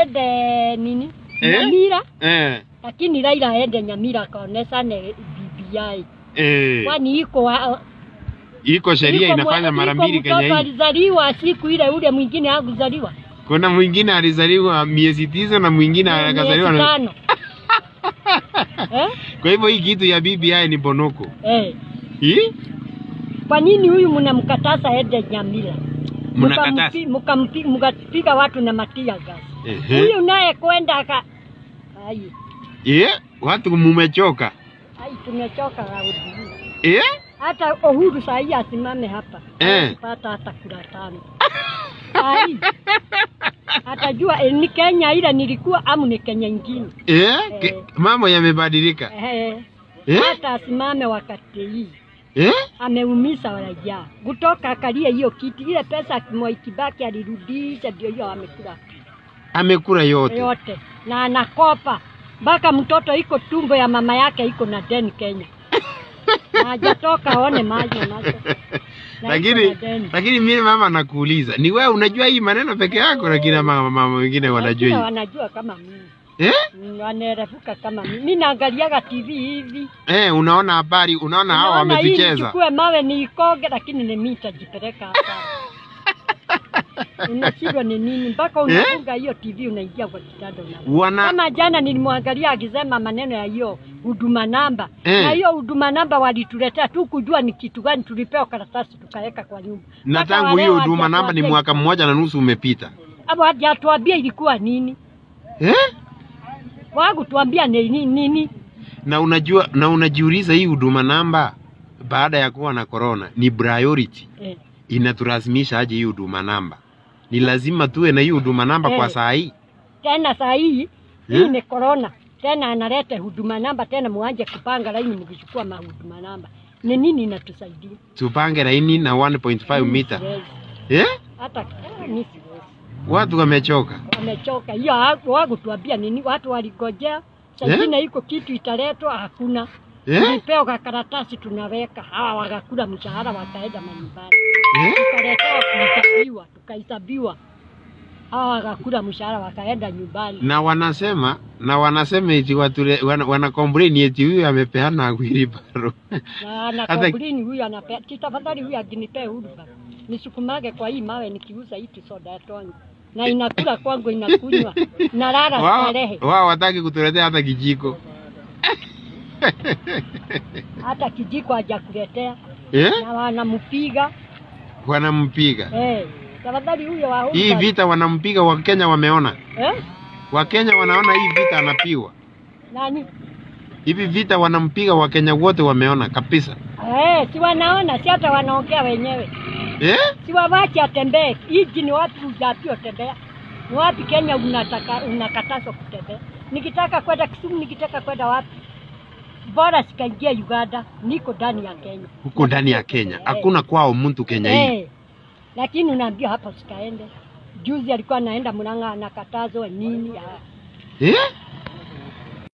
Aende nini? Nyamira. Lakini Raila aende Nyamira akaonesane BBI. Kwani iko Iko sheria inafanya mara mbili Kenya mtoto hii. alizaliwa siku ile ule mwingine hakuzaliwa. Kuna mwingine alizaliwa miezi 9 na mwingine akazaliwa Miezi na... 5. Eh? Kwa hivyo hii kitu ya BBI ni bonoko. Eh. Hii? Kwa nini huyu mnamkataza aende Nyamira? Mnakataza. Mkapiga watu na matia gas. Ehe. Huyu naye kwenda aka ai, Eh, watu mumechoka. ai tumechoka raundi. Eh? Hata Uhuru saa hii asimame hapa. Pata hata kura 5. Ai. Atajua ni Kenya ile nilikuwa amu ni Kenya ingine. Eh? Mambo yamebadilika. Eh. Eh? Hata asimame wakati hii. Eh? Ameumiza raia. Kutoka akalie hiyo kiti, ile pesa Mwai Kibaki alirudisha ndio hiyo amekula. Amekula yote. Yote. Na anakopa mpaka mtoto iko tumbo ya mama yake iko na deni Kenya. Na hajatoka aone maji macho. Lakini lakini mimi mama nakuuliza, ni wewe unajua hii maneno peke yako, lakini mama wengine wanajua hii? Wanajua kama mimi. Eh? Wanaerefuka kama mimi. Mimi naangaliaga TV hivi. Eh, unaona habari, unaona hao wametucheza. Nichukue mawe niikoge, lakini ni mimi nitajipeleka hapa. Unashindwa ni nini mpaka unafunga hiyo TV unaingia kwa kitanda una. Kama jana nilimwangalia akisema maneno ya hiyo huduma namba. Na hiyo huduma namba walituletea tu kujua ni kitu gani, tulipewa karatasi tukaweka kwa nyumba. Na tangu hiyo huduma namba ni mwaka 1.5 umepita. Hapo hajatuambia ilikuwa nini. Eh? Wangu tuambia ni nini. Na unajua, na unajiuliza hii huduma namba baada ya kuwa na corona ni priority. Inatulazimisha aje hii huduma namba? Ni lazima tuwe na hii huduma namba kwa saa hii. Tena saa hii hii ni corona. Tena analeta huduma namba tena muanje kupanga laini mkichukua mahuduma namba. Ni nini inatusaidia? Tupange laini na 1.5 mita. Eh? Hata ni siwezi. Watu wamechoka. Wamechoka. Hiyo hawakutuambia nini, watu waligojea. Saa iko kitu italetwa hakuna. Tulipewa karatasi tunaweka. Hawa wakakula mshahara wakaenda manyumbani. Tukaletewa kuhesabiwa, tukahesabiwa. Hawa wakakula mshahara wakaenda nyumbani. Na wanasema eti watu wana complain eti huyu amepeana wheelbarrow. Na ana complain huyu anapea. Tafadhali huyu aginipee wheelbarrow. Nisukumage kwa hii mawe nikiuza hii soda ya twangu. Na inakula kwangu inakunywa. Nalala starehe. Wao wataki kutuletea hata kijiko. Hata kijiko hajakuletea. Na wanampiga. Wanampiga. Tafadhali huyo wa hii vita wanampiga, Wakenya wameona. Wakenya wanaona hii vita anapigwa. Nani? Hivi vita wanampiga Wakenya wote wameona kabisa. Si wanaona, si hata wanaongea wenyewe. Si wawache atembee. Hiji ni wapi hujapio tembea? Ni wapi Kenya unakatazwa kutembea? Nikitaka kwenda Kisumu, nikitaka kwenda wapi? Bora sikaingia Uganda, niko ndani ya Kenya. Huko ndani ya Kenya. Hakuna kwao mtu Kenya hii. Lakini unaambia hapo sikaende. Juzi alikuwa anaenda Murang'a anakatazwa nini?